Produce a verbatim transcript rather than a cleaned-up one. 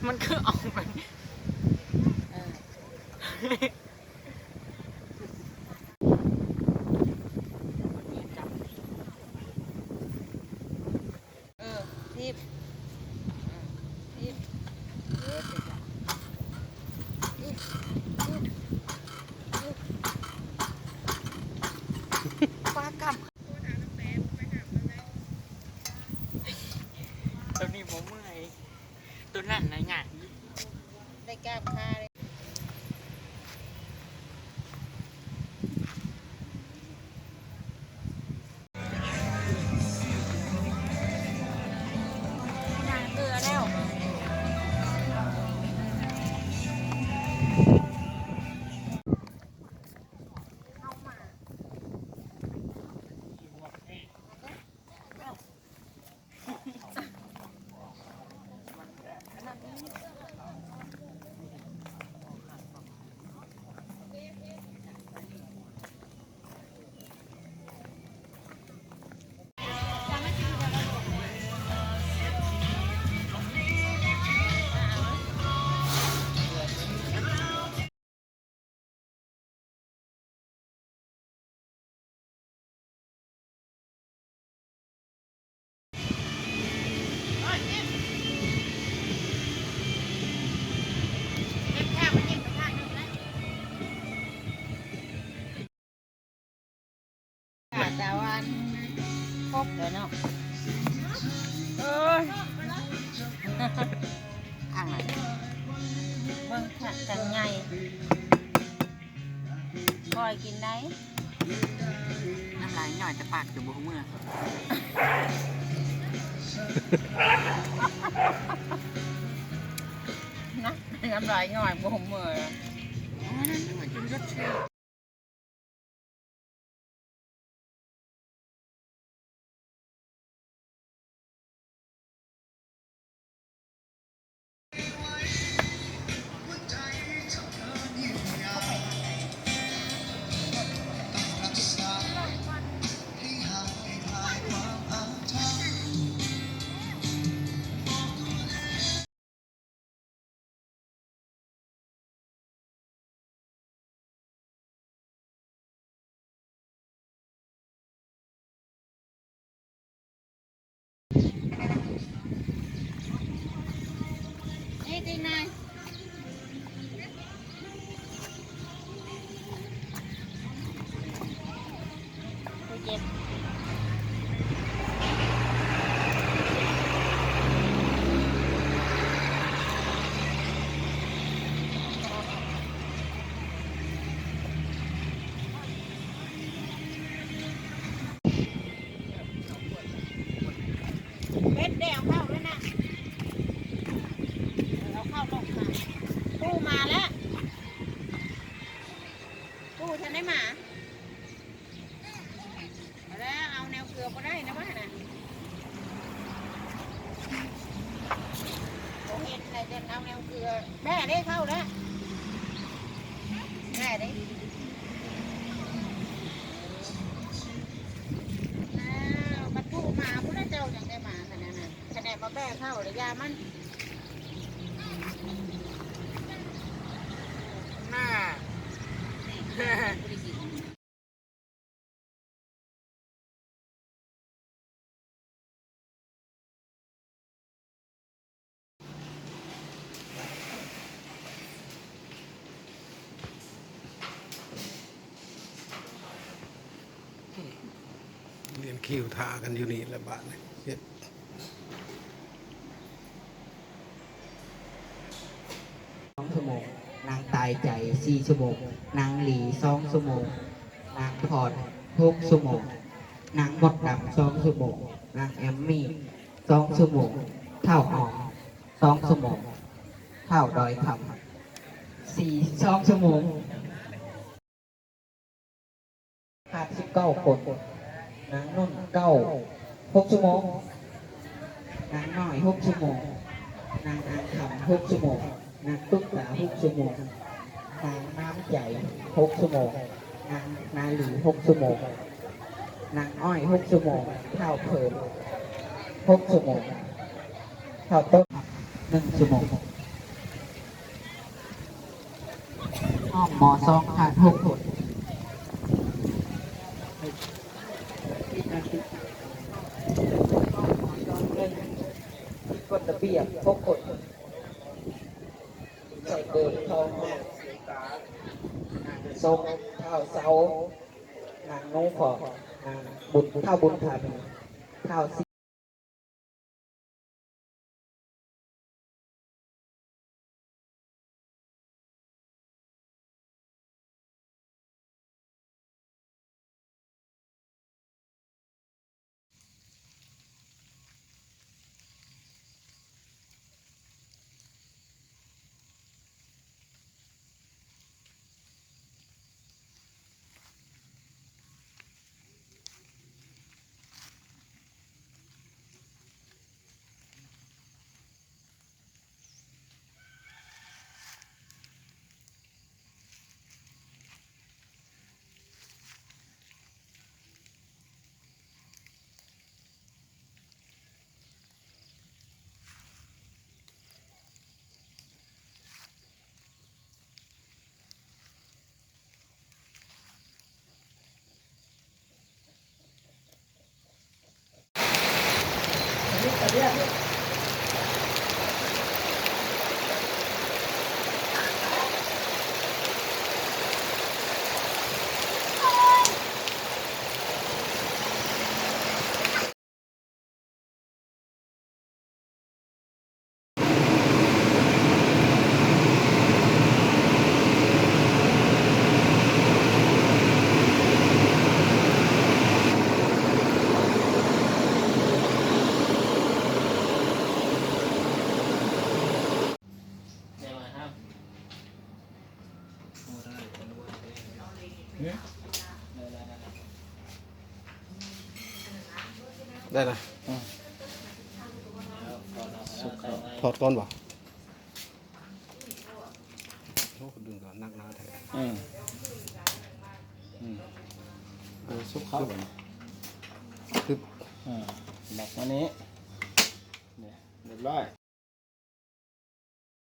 มันคือเอาไป เออ เออ ทิบ เออ ทิบ เออ ทิบ ทิบ ทิบ ปลากำ ตัวนี้บ่เมื่อย ตัวนั้นนะง่าย ได้กล้ามขาเลย เบื่อแล้ว ค่ะ แต่ว่าครบแล้วเนาะ เอ้ย ข้างไหน เบิ่งข้าง ข้างใหญ่ คอยกินได้ น้ำลายย่อยแต่ปากจะบ่เมื่อ นะ น้ำลายย่อยบ่เมื่อ อ๋อ นั่นไม่เหมือนกินยอดเชลล์ นี่จริงนาย เบ็ดเดี่ยวเข้าแล้วนะ เอาเข้าลงมา ตู้มาแล้ว ตู้ฉันได้มา เอาแล้ว เอาแนวเกลือบ่ได้นะบ้านะ บ่เห็นอะไรจนเอาแนวเกลือ แม่ได้เข้าแล้ว แม่ได้ อ้าว มันตู้มา พุทธเจ้ายังได้มาขนาดนั้น คะแนนมาแบกเข้าระยะมัน หน้า เรียนคิวท่ากันอยู่นี่แหละบาดนี้ เฮ็ด สองชั่วโมง นางตายใจสี่ชั่วโมง นางหลีสองชั่วโมง นางพรหกชั่วโมง นางมดดำสองชั่วโมง นางแอมมี่สองชั่วโมง เฒ่าอองสองชั่วโมง เฒ่าดอยคำสี่ สองชั่วโมง ขาดสิบเก้าคน นางนุ่นเก้า หกชั่วโมง นางน้อยหกชั่วโมง นางอังคำหกชั่วโมง นางตุ๊กตาหกชั่วโมง นางน้ำใจหกชั่วโมง นางนาหลีหกชั่วโมง นางอ้อยหกชั่วโมง เฒ่าเผินหกชั่วโมง เฒ่าต้นหนึ่งชั่วโมง ห้องหมอสองขาดหกคน ผิดกฎระเบียบหกคน ใส่เกินทองห้า นางสม เฒ่าเสา นางหนูขอ นางบุญ เฒ่าบุญธรรม เฒ่าสิได้นะ อืม ถอดก่อนบ่ โอ้ ดึงก่อน หนักหนาแท้ อืม อืม เออ สุกเข้า ตึ๊บ อ่า แบบนี้ เนี่ย เรียบร้อย